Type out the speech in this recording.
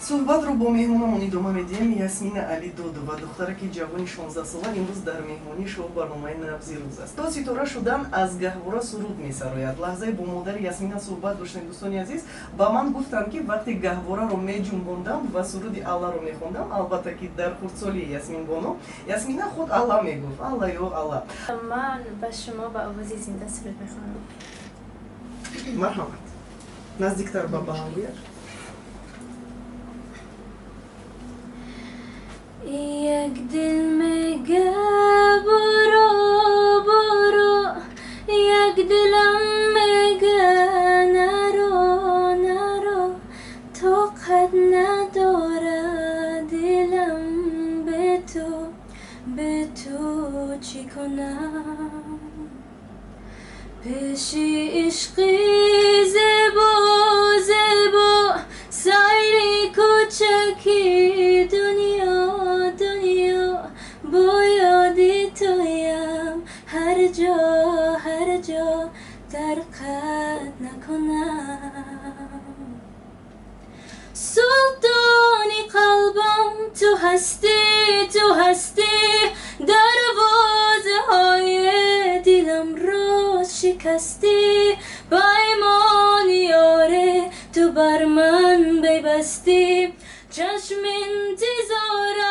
Суҳбатро бо меҳмонамон идома медиҳем. Ясмина Алидодова, духтараки ҷавони 16сола, имрӯз дар меҳмонии шоу барномаи «Набзи рӯз» аст. То ситора шудан аз гаҳвора суруд месарояд. Лаҳзае бо модари Ясмина суҳбат доштем, дӯстони азиз. Ба ман гуфтанд, ки вақте гаҳвораро меҷунбондам ва суруди Алларо мехондам, албатта ки дар хурдсолии Ясминбону, Ясмина худ Алла мегуфт, Алла ё Алла. Ман ба шумо ба овози зинда суруд мехонам. Марҳамат, наздиктар ба баландгӯяк. Як дил мега буро буро, як дилам мега наро наро, тоқат надорад дилам бе ту, бе ту чӣ кунам? Пеши ишқи зебо зебо, сайри кӯчаки дунё дунё, бо ёди туям ҳар ҷо ҳар ҷо, тарқат накунам. Султони қалбам ту ҳастӣ, ту ҳастӣ, дарвозаҳои диламро шикастӣ, паймони ёре ту бар ман бибастӣ, чашм интизорам.